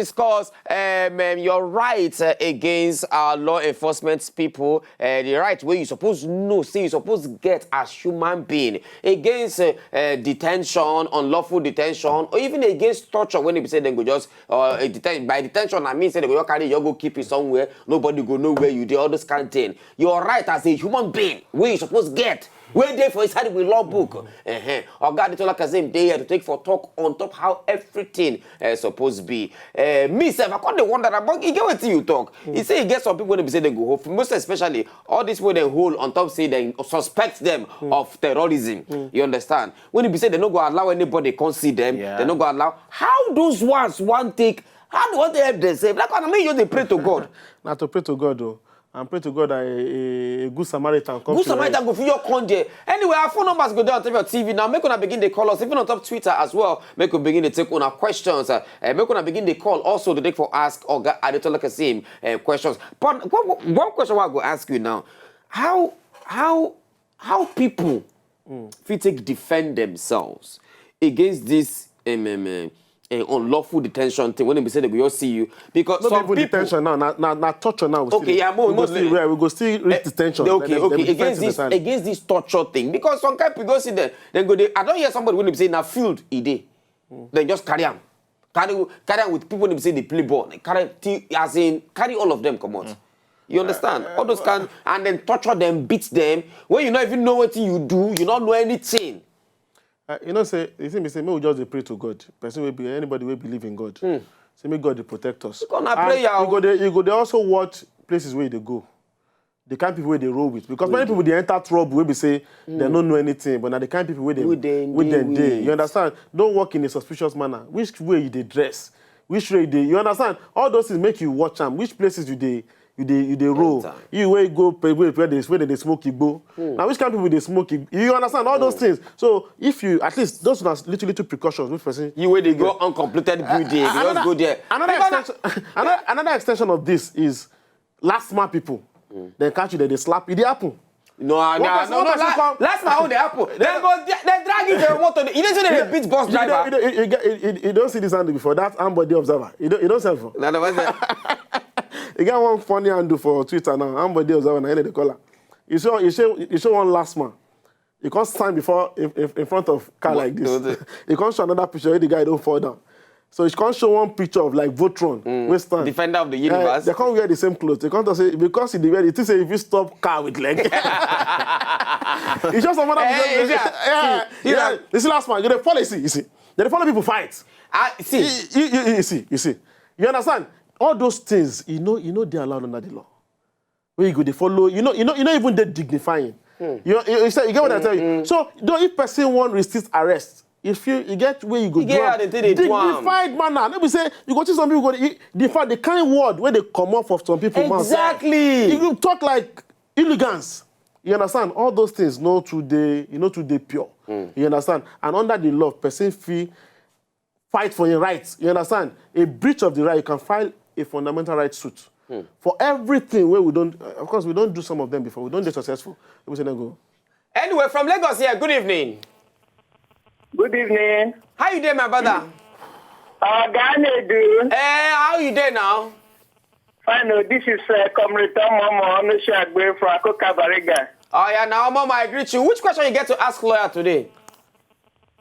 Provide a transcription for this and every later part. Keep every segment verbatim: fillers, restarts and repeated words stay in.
discuss um, um, your rights uh, against our law enforcement people, uh, the right where you suppose know, say you suppose get as human being against uh, uh, detention, unlawful detention, or even against torture when they say they go just uh, deten- by detention. I mean say they go just carry you go keep you somewhere. Nobody go know where you dey. All those kind of thing. Your right as a human being, where you suppose get. Wey dey for inside we law book. Uh-huh. Oga Adetola Kazeem dey here to take for talk on top how everything uh, suppose be. Uh, me sef, I come dey wonder, but e get wetin you talk. Mm. E say e get some people wey be say dem go hold, most especially all these wey dem hold on top say dem suspect them mm. of terrorism. Mm. You understand? When e be say dem no go allow anybody come see them, yeah. Dem no go allow. How those ones wan take? How do you want to help themselves? Like, I mean, you dey pray to God. Na to pray to God, though. And pray to God that a, a, a good Samaritan come. Good Samaritan go for your con there. Anyway, our phone numbers go down on top your T V now. Make una begin to call us, even on top Twitter as well. Make we begin to take una questions. Uh, uh, make una begin to call also to take for ask Oga Adetola Kazeem uh, questions. But one, one question I go ask you now: how how how people mm. fit take defend themselves against this um, um, um, uh, unlawful detention thing when they say they go see you because no some people detention now na na na torture now we okay still, yeah more we go still where we go still reach uh, detention okay okay against this against this torture thing because some kind people go see them then go dey I don hear somebody when they say na field e dey mm. Then just carry am carry carry am with people wey be say dey play ball carry till as in carry all of them comot mm. You understand? Uh, all those kind and then torture them, beat them when you no even know wetin you do, you no know anything. Uh, you know say the thing be say make we just dey pray to God. Person wey be anybody wey believe in God. Mm. Say make God dey protect us. Because na prayer. You go dey you go dey also watch places where you dey go. The kind people wey dey roll with because many people dey enter trouble wey be say mm. Dem no know anything but na the kind people wey dey wey dem dey you understand don't work in a suspicious manner which way you dey dress which way you dey you understand all those things make you watch am which places you dey you dey you dey roll you wey go pe- wey wey dey wey dey dey smoke igbo na which kind people dey smoke igbo you understand all those things so if you at least those na little little precautions wey person You wey dey go uncompleted building, you just go there. Another Because na- extension another, another extension of this is last man people dem catch you dem dey slap e dey happen No, ah, One nah, person- no, one no. person La- come- Last man, how they happen? They go, they, they drag you to your motor. You didn't say they beat bus you driver. Don't- you, don't- you, you, you, you don't see this handle before that handbody observer you don't you don't sell for Nah, no, what's that? E get one funny handle for Twitter now. Ambode Observer na him dey call am. You show you show you show one last man. You come stand before in, in, in front of car like this. You come show another picture where the guy don't fall down. So you come show one picture of like Voltron, mm. Western. Defender of the universe. Uh, they come wear the same clothes. They come to say because he wear it, he say if you stop car with leg. It's just some other hey, picture. Yeah, yeah, yeah. You see last man, you dey follow, you see, you see. They follow people fight. I see. You, you, you, you see, you see. You understand? All those things, you know, you know, they allowed under the law. Where you go, they follow. You know, you know, you know, even they dignifying. Mm. You, you, you, say, you get what mm, I tell you. Mm. So, though if person want resist arrest, if you, you get where you go, you get how they take dignified manner. Let me say, you go see some people go. You, the fact, the kind word where they come off of some people. Exactly. Mouth, you talk like elegance. You understand? All those things, no today, you know, today pure. Mm. You understand? And under the law, person fee fight for your rights. You understand? A breach of the right, you can file a fundamental rights suit hmm. For everything where we don't. Uh, of course, we don't do some of them before. We don't do successful. We say go. Anyway, from Lagos here. Good evening. Good evening. How you doing, my brother? Uh, Ghana do. Eh, how you doing now? Fine. Oh, this is uh, Comrade Tom Momo Onushagbe from Akoka Bariga. Oh yeah, now Momo, I greet you. Which question you get to ask lawyer today?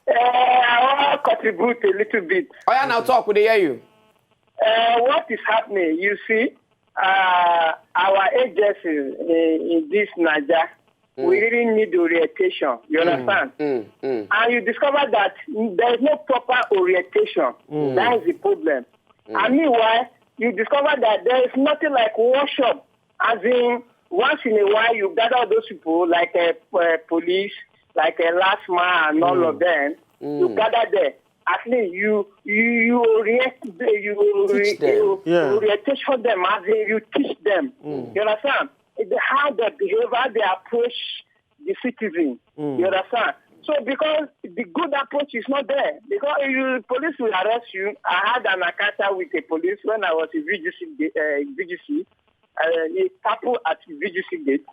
Uh, I want to contribute a little bit. Oh yeah, now talk. We dey hear you. Uh, what is happening? You see, uh, our agencies in, in this Niger, mm. We really need orientation. You mm. Understand? Mm. Mm. And you discover that there is no proper orientation. Mm. That is the problem. Mm. And meanwhile, you discover that there is nothing like workshop. As in, once in a while, you gather all those people like a uh, uh, police, like a uh, last man, and all mm. Of them. Mm. You gather there. At least you you you orient you, teach them. You yeah. Orientation them as in you teach them. Mm. You understand? How they behave, how they approach the citizen. Mm. You understand? So because the good approach is not there, because you, police will arrest you. I had an encounter with a police when I was in V G C, uh, V G C. Uh, it happened at V G C gate.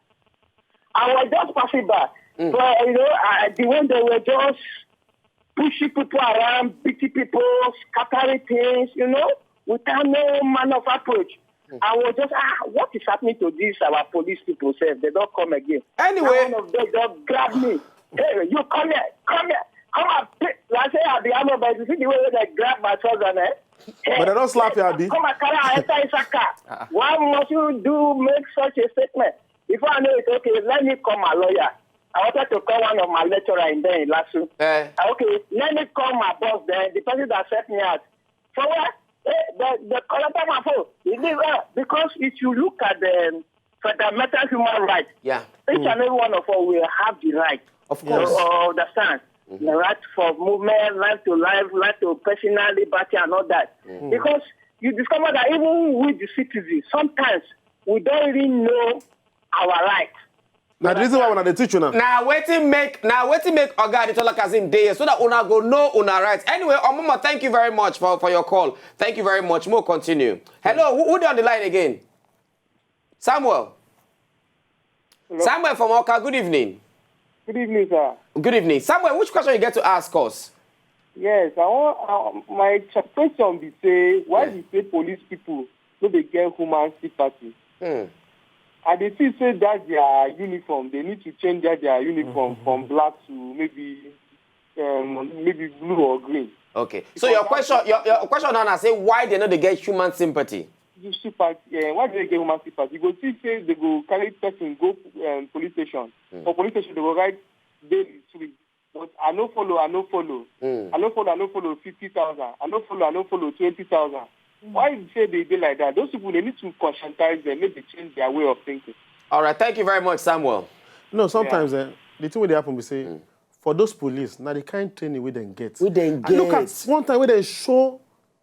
I was just passing by. Mm. So, you know, I, the way they were just pushing people around, beating people, scattering things, you know. without no manner of approach. I was just, ah, what is happening to these our police people sef? They don't come again. Anyway. Now one of them just grab me. Hey, you come here, come here, come and pay. I say, I be armor, but you see the way they grab my trouser, eh? Hey, But they don't slap you, Abi. Come and carry our enter inside car. Why must you do make such a statement? Before I know it, okay, let me call my lawyer. I wanted to call one of my lecturer in there in Lasu. Eh. Okay, let me call my boss there, the person that set me out. For what? Eh, the, the collector my phone. He did well because if you look at the fundamental human rights, Yeah. each and every one of us will have the right Of course. to uh, understand the right for movement, right to life, right to personal liberty, and all that. Because you discover that even with the citizens, sometimes we don't even know our rights. Now the reason why I want to teach you now. Now waiting make now waiting make Oga Adetola Kazeem dey here so that una go know una rights. Anyway, Omomo, thank you very much for, for your call. Thank you very much. We'll continue. Hello, who, who dey on the line again? Samuel. Samuel from Oka. Good evening. Good evening, sir. Good evening, Samuel. Which question you get to ask us? Yes, I want uh, my ch- question be say why Yeah. be say police people no dey get human sympathy? Hmm. I dey feel say that their uniform, they need to change that their uniform from black to maybe um, maybe blue or green. Okay. So your question, your, your question now na say why they no dey get human sympathy? You sympathy, uh, why do they get human sympathy? You go see say they go carry person go um, police station. For police station, they go write bail is free. But I no follow, I no follow. I no follow, I no follow fifty thousand. I no follow, I no follow twenty thousand. Why you say they dey like that? Those people, they need to conscientize them, make they change their way of thinking. All right. Thank you very much, Samuel. No, sometimes eh, the thing wey dey happen be say for those police, now the kind training wey dem get. Wey dem I look get. At one time wey dem show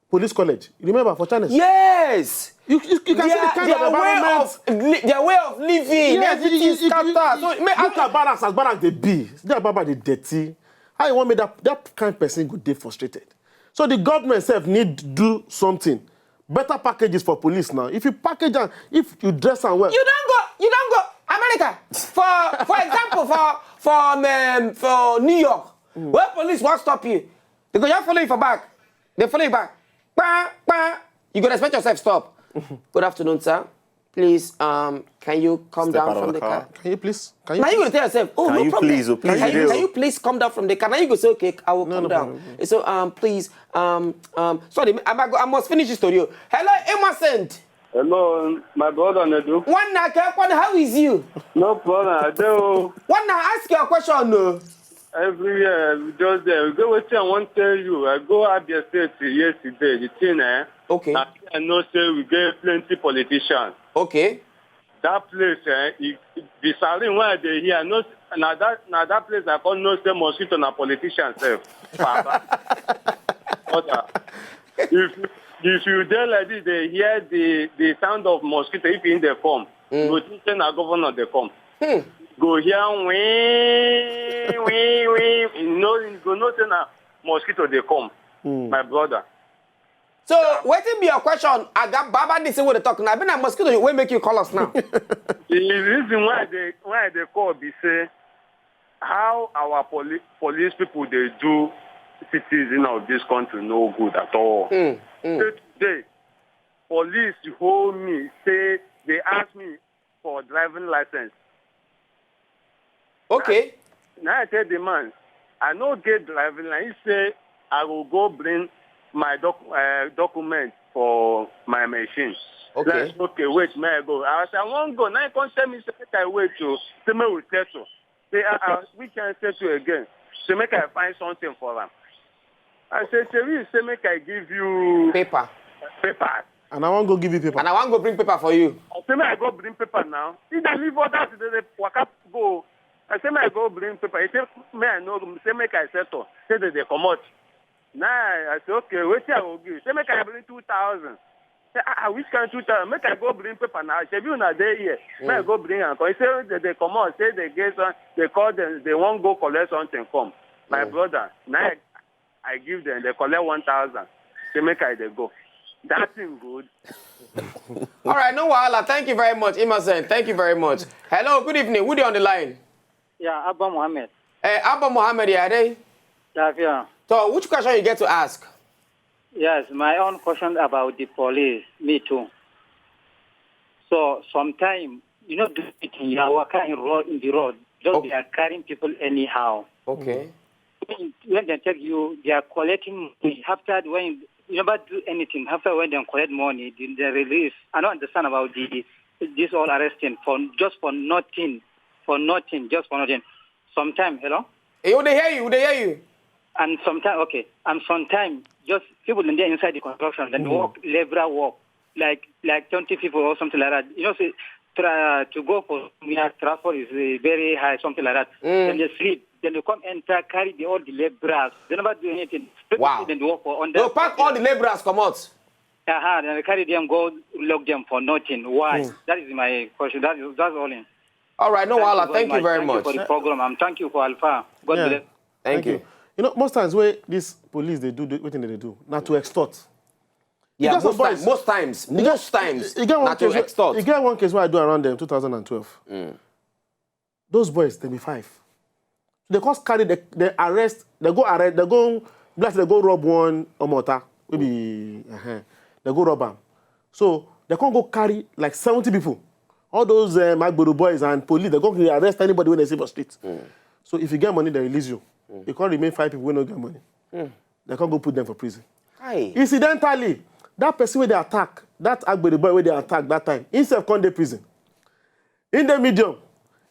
police college. You remember for China? Yes. You, you, you can see the kind their of way environment. Of li- their way of living, Yes, you- everything you- you- scattered. you- So make look at balance as balance dey be. See that baba dey dirty. How you want make that that kind person go dey frustrated? So the government sef need do something. Better packages for police now. If you package am, if you dress am well. You don't go. You don't go. America, for for example, for for um, um, for New York, where police wan stop you, they go just follow you for back. They follow you back. Bang, bang. You go respect yourself. Stop. Good afternoon, sir. Please, um, can you come Step down out of from the the car. car? Can you please? Can you Now you please? Go tell yourself, oh, Can no you problem. Please, oh, please, can, you, oh. Can you please come down from the car? Now you go say, okay, I will No, come no down. problem. So, um, please, um, um, sorry, I, might go- I must finish the story. Hello, Emerson. Hello, my brother Nedu. One na Kekwan, how is you? No problem. I do. One na ask your question, no. Everywhere we just there. We go wetin I wan tell you. I go Abia State yesterday. The thing, eh? Okay. Na I know say we get plenty politicians. Okay. That place, eh? E, the siren wey I dey hear, no, na that na that place I come know say mosquito na politician sef. Papa. Brother, if if you dey like this, dey hear the the sound of mosquito if e dey come, you go think say na governor dey come. Go hear wee wee wee. You know, you go know say na mosquito dey come, my brother. So wetin be your question? Aga Baba, this wey dey talk now. Be na mosquito wey make you call us now. The reason why they why they call be say how our poli- police people dey do citizen of this country no good at all. Say today, police hold me say they ask me for driving license. Okay. Now I tell the man, I no get driving license. He say I will go bring my doc- uh, document for my machine. Okay. Like, okay, wait, may I go? I say I won't go. Now he come tell me say make I wait to say make we settle. Say ah ah, we can't settle again. Say make I find something for am. I say Shebi, say make I give you Paper. Paper. And I wan go give you paper. And I wan go bring paper for you. I say make I go bring paper now. He dey leave others dey dey waka go. I say make I go bring paper. He say make I no say make I settle. Say they dey comot. Now I say okay, wetin I go give? Say make I bring two thousand. Say ah ah, which kind two thousand? Make I go bring paper now. Shebi una dey here. Make I go bring am come. He say they dey comot. Say they get some. They call them. They wan go collect something come. My brother, now I give them. They collect one thousand. Say make I dey go. That thing good. All right, no wahala. Thank you very much, Emerson. Thank you very much. Hello, good evening. Who dey on the line? Yeah, Abba Mohammed. Eh, Abba Mohammed, yeah, dey. Lafiya. So, which question you get to ask? Yes, my own question about the police. Me too. So sometimes you know do it in your work in road in the road. Just Okay. They are carrying people anyhow. Okay. When they take you, they are collecting money. After when you never do anything, after when they collect money, they, they release. I don't understand about the this all arresting for just for nothing, for nothing, just for nothing. Sometimes, hello, Hey, we dey hear you. We dey hear you. and sometimes okay, and sometimes just people in there inside the construction, then work laborer work like like twenty people or something like that. You know, say try to go for where transport is uh, very high, something like that. Then they sleep. Then they come enter, carry the, all the laborers. They never do anything. People Wow. Then they work for under. They pack all the laborers comot. Uh-huh, then they carry them, go lock them for nothing. Why? That is my question. That is, that's all. In. All right, no wahala. Thank you very Thank much. You for the program. I'm thank you for Alpha. God Yeah. Bless. Thank you. You know, most times where this police they do the, what they do, not to extort. Yeah, Because most, of time, boys. most times, most times, You get one na to case. Extort. You get one case where I do around them two thousand and twelve. Those boys, they be five. So they just carry, they, they arrest, they go arrest, they go, bless, they go rob one omota, maybe uh they go rob am. So they can't go carry like seventy people. All those um, Agbero boys and police, they can't arrest anybody when they see for street. So if you get money, they release you. You can't remain five people when no get money. They can't go put them for prison. Hi. Incidentally, that person where they attack, that Agbero boy where they attack that time, himself can't dey prison. In the medium,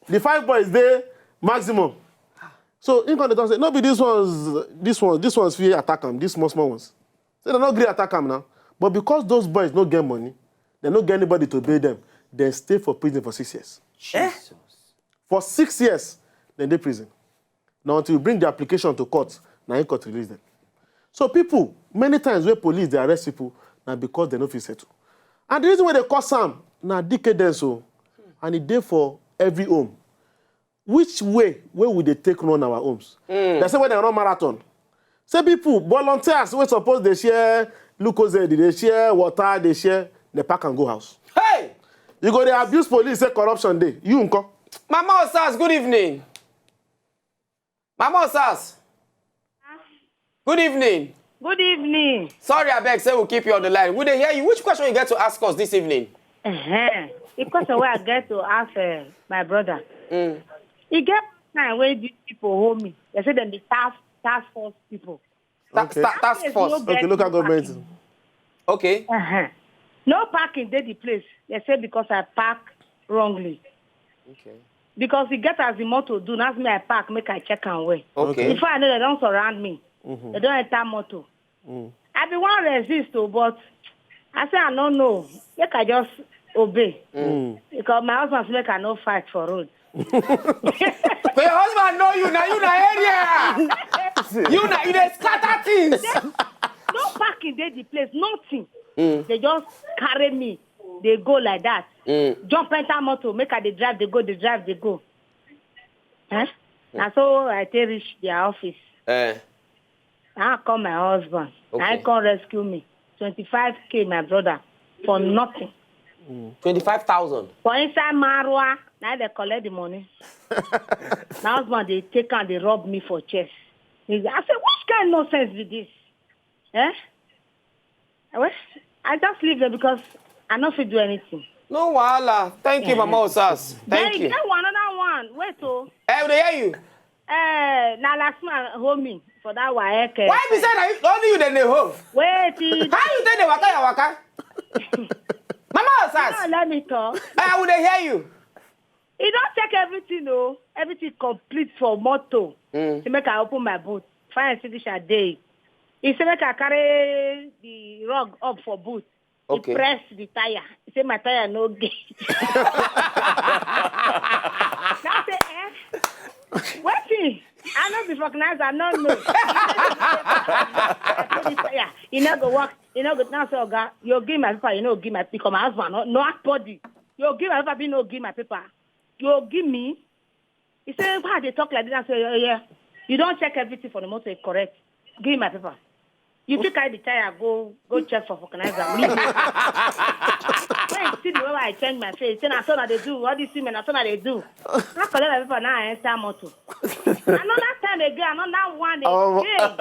the five boys they maximum. So in come dey talk say, no be these ones, these ones, these ones fit attack am, these small small ones. Say they no gree attack am now. But because those boys no get money, they no get anybody to pay them, they stay for prison for six years. Jesus. For six years, then they prison. Now until you bring the application to court, now in court release them. So people, many times where police they arrest people, now because they no fit settle. And the reason why they call Sam, now decadence so, and it dey for every home. Which way where would they take run our homes? They say when they run marathon. Say people, volunteers, we suppose they share glucose, they share water, they share, they pack and go house. Hey, You go they abuse police, say corruption day. You nko? Mama Osas, good evening. Mama Osas, good evening. Good evening. Sorry, I beg, say we'll keep you on the line. We dey hear you. Which question you get to ask us this evening? Uh-huh. The question where I get to ask uh, my brother. He get time where these people hold me. They say them be task task force people. Ta- Okay. ta- task Yes, force. no Okay, get local no government. Parking. Okay. Uh-huh. No parking dey the place. They say because I park wrongly. Okay. Because he get as the motor do, that's me I park, make I check and way. Okay. Before I know they don't surround me. They don't enter motor. I be one resist though, but I say I don't know. Make I just obey. Because my husband say make I no fight for road. So your husband know you now. You na area. You na you dey scatter things. No parking dey the place, nothing. They just carry me. They go like that. Jump enter motor, make I dey drive, they go, they drive, they go. Eh? Na so I take reach their office. Eh. I call my husband. Okay. I come rescue me. Twenty-five K, my brother, for nothing. Twenty-five thousand. For inside Marwa, now they collect the money. My husband, they take and they rob me for chest. He, I say, which kind of nonsense be this? Eh? Well, I just leave them because I no fit do anything. No wahala. Thank you, Mama Osas. Then Thank you you. Get one another one. Wait, oh. Eh, we dey hear you. Eh, na last man hold me for that waec. Why be say na you- only you dey dey hold? Wait, he How you take the waka your waka? Mama Osas. No, let me talk. Eh, we dey hear you. He don't check everything, oh. Everything complete for motor. To make I open my boot. Fine, see this a day. He say make I carry the rug up for boot. Okay. He press the tire. He say my tire no get. Now say, eh? Wetin? I no be vulcanizer, I no know. I put the tire. You no go work. You no go now say, Oga, you give my paper, you no give my because my husband no no ask body. You give my paper, you no give my paper. You give me. He say, why they talk like this? I say, yeah, yeah. You don't check everything for the motor, correct? Give me my paper. You fit carry the tire, go go check for vulcanizer. Me. When you see the way I change my face, say na so na dey do. All these women, na so na dey do. I collect my paper now, I enter motor. Another time again, another one Oh. Again.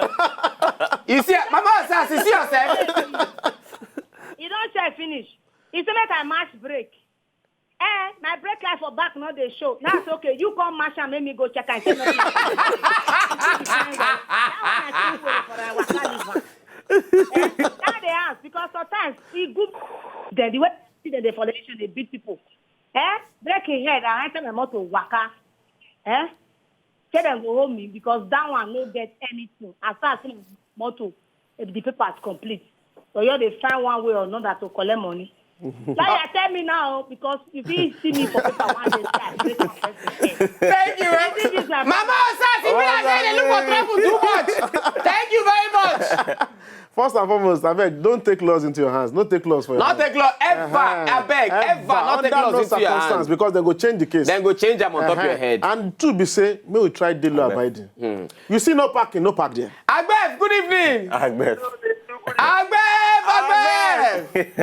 You see, Mama Osas, you see yourself? E don share finish. E say make I match break. Eh, my break light for back no dey show. Now it's okay. You come match am, make me go check and see nothing. That one I think for our waka liver. Eh, now they ask because sometimes e good. Then the way see dem dey for election dey beat people. Eh, break him head and enter my motor waka. Eh, say dem go hold me because that one no get anything. As far as say motor, if the papers complete, so you dey find one way or another to collect money. Lawyer, tell me now because you fit see me for paper one day say I break my person head. Thank you. This is my Mama Osas, you be like say they look for trouble too much. Thank you very much. First and foremost, abeg, don't take laws into your hands. No take laws for your Not hands. take law ever, Uh-huh. abeg, ever, not take Under laws no into your circumstance hands. Because dem go change the case. Then go change am on top Uh-huh. your head. And two be say, make we try dey law abiding. You see no parking, no park there. Agbef, good evening. Agbef. Agbef, Agbef.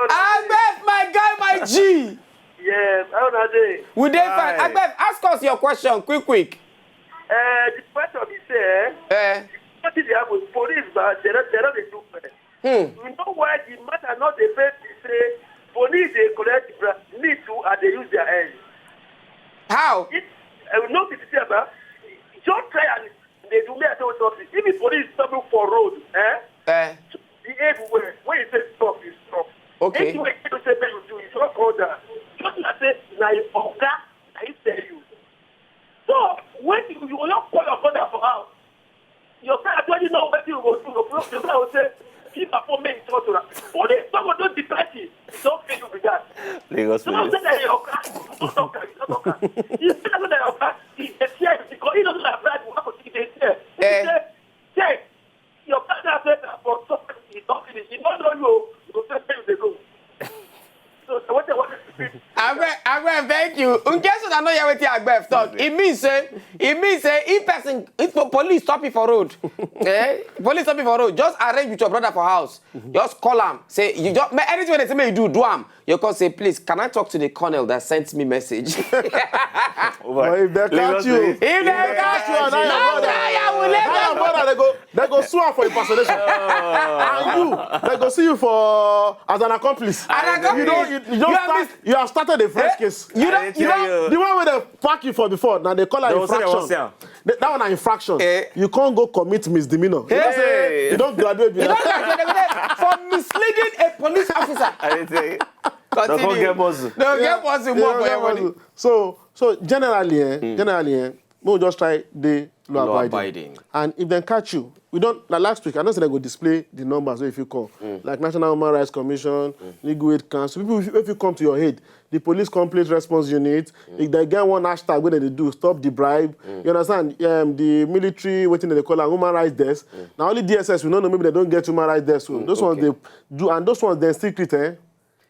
Agbef, my guy, my G. Yes, how una dey? We dey fine. Hi. Agbef, ask us your question quick, quick. Uh, the question be say, eh, Eh, wetin dey happen? Police, but they no, they no dey do well. hmm. You know why the matter no dey fail be say police dey collect bribe, me too, I dey use their hand. How? If I will not be sincere, but just try and dey do me, I tell you something. If the police stop you for road, eh? Eh, Behave well. When you say stop, you stop. Okay. Anything wey you say make you do, you just hold down. Just like say na your oga na him tell you. So when you you go just call your brother for house, your brother tell you know wetin you go do. Your brother your brother go say keep am for me talk to am. Police no go do the person. He don pay you be that. Lagos So now police. say na your oga, you no talk am, you no talk am. You say na your oga, he dey fear you because he no know that bribe go happen. He dey fear. He Eh. say check. Your brother say na for something he don finish. He no know you o. He go say make you dey go. So na wetin I want to say. Agbef, Agbef, thank you. In case una no hear wetin Agbef talk, e mean say, e mean say if person, if po- police stop you for road, eh, police stop you for road, just arrange with your brother for house. Just call am, say you just ma- anything wey dem say make you do, do am. You come say, please, can I talk to the colonel that sent me message? But if they catch you, If they catch you, na your no brother. try am, we Na your let brother, they go, they go sue am for impersonation. And you, they go see you for as an accomplice. An accomplice. You don't, you, you don't You are start, you have started a fresh case. You don't, you don't. The one where they pack you for before, now they call it They will say they infraction. won't see am. They- that one na infraction. Eh. You can't go commit misdemeanor. You know say Hey. you don't graduate. You don't graduate for misleading a police officer. I dey tell you. Continue. Don't get muscle. No, get muscle more Yeah, for yeah, your money. So, so generally, eh, generally, eh, we just try the law Law abiding. abiding. And if they catch you, we don't like last week. I know say they go display the numbers if you call, like National Human Rights Commission, Legal Aid Council. People, if you come to your head, the Police Complaint Response Unit. If they get one hashtag where they do stop the bribe, you understand? Um, the military, wetin they call am, human rights desk. Now only D S S, we don't know, maybe they don't get human rights desk. So those ones Okay. they do, and those ones they secret, eh?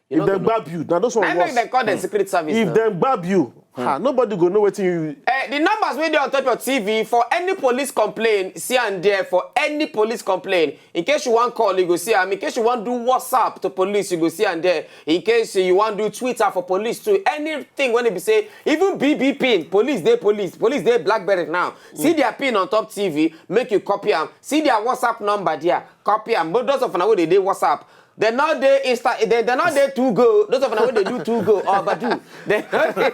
If not they gonna grab you, now those ones I worse. Make them call the secret service. If Now. They grab you, ha, nobody go know wetin you. Eh, the numbers wey dey on top your T V for any police complaint, see and there for any police complaint. In case you wan call, you go see am. In case you wan do WhatsApp to police, you go see and there. In case you wan do Twitter for police too, anything when it be say, even B B pin, police dey police, police dey BlackBerry now. See their pin on top T V, make you copy am. See their WhatsApp number there, copy am. But those of una wey dey dey WhatsApp, they no dey Insta, they, they no dey two go. Those of una wey dey do two go or Badu, they no dey.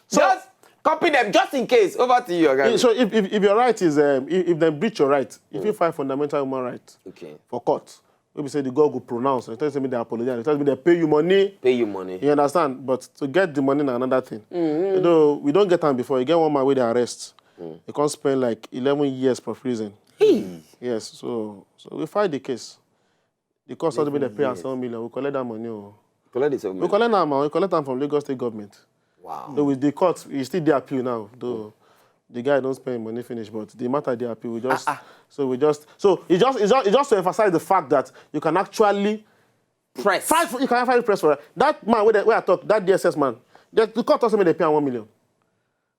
Just copy them just in case. Over to you, Oga. So if, if, if your right is um, if, if they breach your right, if you find fundamental human right Okay. for court, maybe say the God go pronounce, they tell me they apologize, they tell me they pay you money. Pay you money. You understand? But to get the money na another thing. Although we don't get am before, you get one man wey they arrest. He come spend like eleven years for prison. Yes, so so we fight the case. The court told me they pay am seven million. We collect that money. Oh. Collect the seven We collect that money. We collect am from Lagos State government. Wow. So with the court, e still dey appeal now. Though the guy don't spend money finish, but the matter dey appeal. We just so we just so it just it just, it just to emphasize the fact that you can actually Press. fight for, you can actually press for it. That man where, where I talk, that D S S man, the, the court also made they pay am one million.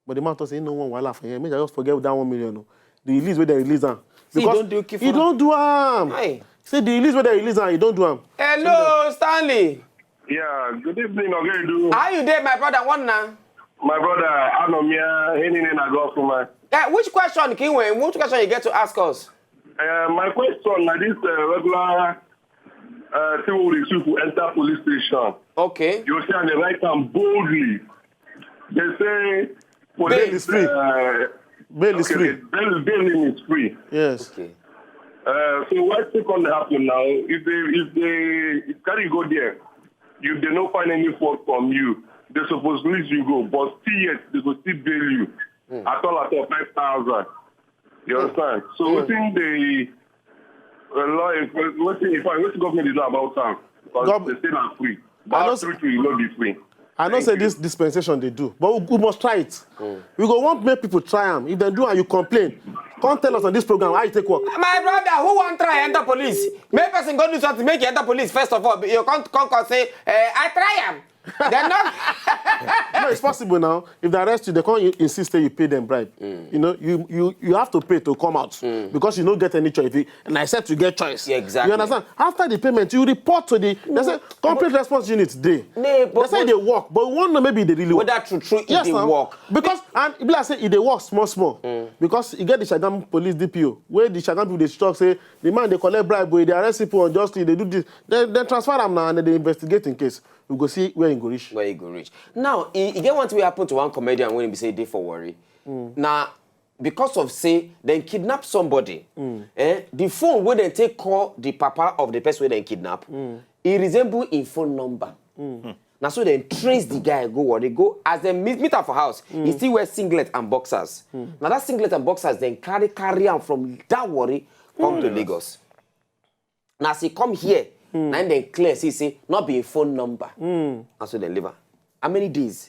But the man talk say no one wahala for here. Make I just forget that one million. Oh. The release where they release am. See, Because don't do kick he for don't do am. Hey. See the release where they release am, he don't do am. Hello, Stanley. Yeah, good evening, Ogedu. How you dey, my brother? One now. My brother, Anomia, Henry Nagosuma. Uh, which question, Kinwe? Which question you get to ask us? Uh, my question na this uh, regular uh, thing we receive to enter police station. Okay. You see, and they write am boldly. They say Bail is free. Uh, Bail is okay, free. Bail, bail him is free. Yes. Okay. Uh, so what second happen now? If they if they carry you go there, if they no find any fault from you, they suppose release you go. But still yet, they go still bail you. At all, at all, five thousand. You understand? So what thing they uh, law enforcement, what thing, in fact, what government is about town? Because Gov- they say na free. I know But s- true, true, you no be free. I know Thank say you. This dispensation they do, but we, we must try it. We go want make people try am. If they do and you complain, come tell us on this program how you take work. My brother, who wan try enter police? Make person go do something, make you enter police first of all. You come come come say, eh, I try am. Dem not. No, it's possible now. If they arrest you, they can't insist that you pay them bribe. You know, you you you have to pay to come out because you don't get any choice. If you, and I said to get choice. Yeah, exactly. You understand? After the payment, you report to the. They say complete response unit dey. No, They but- say but- they work, but we want to know maybe they really work. Whether true true, if Yes, they now. Work. Because and be like say e dey work small small because e get the Shagamu police D P O where the Shagamu people dey talk say the man dey collect bribe, but e dey arrest people unjustly, dey do this. Then dem transfer am now and dem dey investigate in case we go see where e go reach. Where you go reach. Now, e, e get one thing wey happen to one comedian wey be say e dey for Warri. Na because of say dem kidnap somebody, eh, the phone wey dem take call the papa of the person wey dem kidnap, e resemble im phone number. Na so dem trace the guy go Warri, go as dem meet meet am for house, e still wear singlet and boxers. Na that singlet and boxers dem carry carry am from that Warri come to Lagos. Na as e come here, na im dem clear see say no be im phone number. Na so dem leave am. How many days?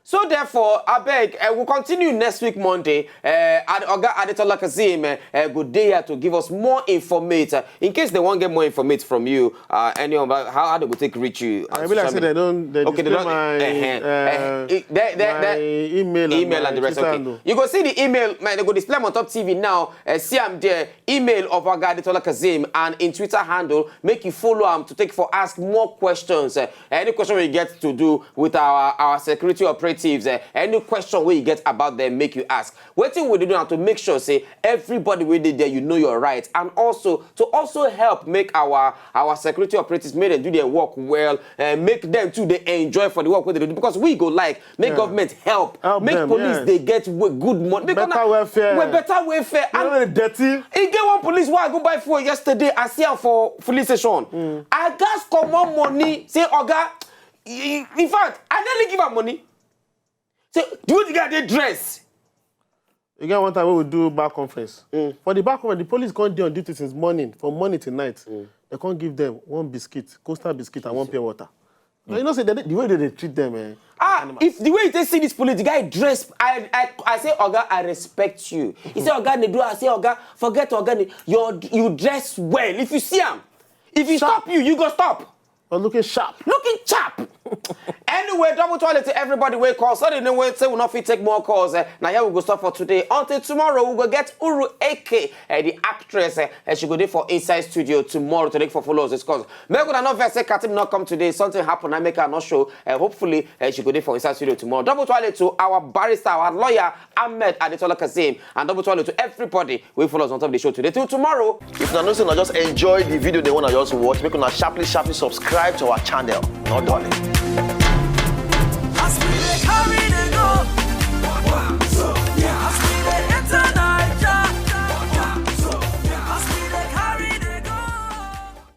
So therefore, abeg, uh, we'll continue next week Monday. Uh, Ad- Oga Adetola Kazeem uh, uh, go dey here to give us more informate. Uh, in case they wan get more informate from you, uh, any of how, how they go take reach you? I be like say they don't. They Okay, they display don't. My, Uh-huh. uh, Uh, they, they, my they, email and email my and the rest. Twitter Okay. Handle. You go see the email. Man, they go display am on top T V now. Uh, see am there. Email of Oga Adetola Kazeem and in Twitter handle. Make you follow am to take for ask more questions. Uh, any question we get to do with our our security operatives, uh, any question we get about them, make you ask. Wetin we dey do now to make sure say everybody wey dey there, you know your right, and also to also help make our our security operatives make dem do their work well, uh, make them too dey enjoy for the work wey they do because we go like make Yeah. Government help, Help make them, police yes. They get w- good money, make Better una- welfare. Well, better welfare, You know the and dirty. E get one police wey I go buy fuel yesterday. I see am for police station. I gats comot money. Say, Oga, i- in fact, I nearly give am money. Say, the way the guy dey dress. You get one time wey we do bar conference. For the bar conference, the police come dey on duty since morning, from morning till night. They come give them one biscuit, Coastal biscuit, and one pure water. Now, you know say the, the way they dey treat them, eh? Ah, if the way you take see this police, the guy dress, I, I, I say, Oga, I respect you. He say, Oga, they do. I say, Oga, forget Oga, they, your, you dress well. If you see am, if he stop you, you go stop. But looking sharp. Looking sharp. Anyway, double toilet to everybody wey call. Sorry, no wait, say we no fit take more calls. Eh. Now here we go stop for today. Until tomorrow, we go get Uru A K, eh, the actress. Eh, and she go dey for inside studio tomorrow to take for follow us discuss. Make una no vex say Katim not come today. Something happen. I make her not show. Eh, hopefully, eh, she go dey for inside studio tomorrow. Double toilet to our barrister, our lawyer, Ahmed Adetola Kazeem, and double toilet to everybody wey follow us on top of the show today. Till tomorrow. If una know say una just enjoy the video, they wanna just watch, make una sharply, sharply subscribe to our channel. Not darling.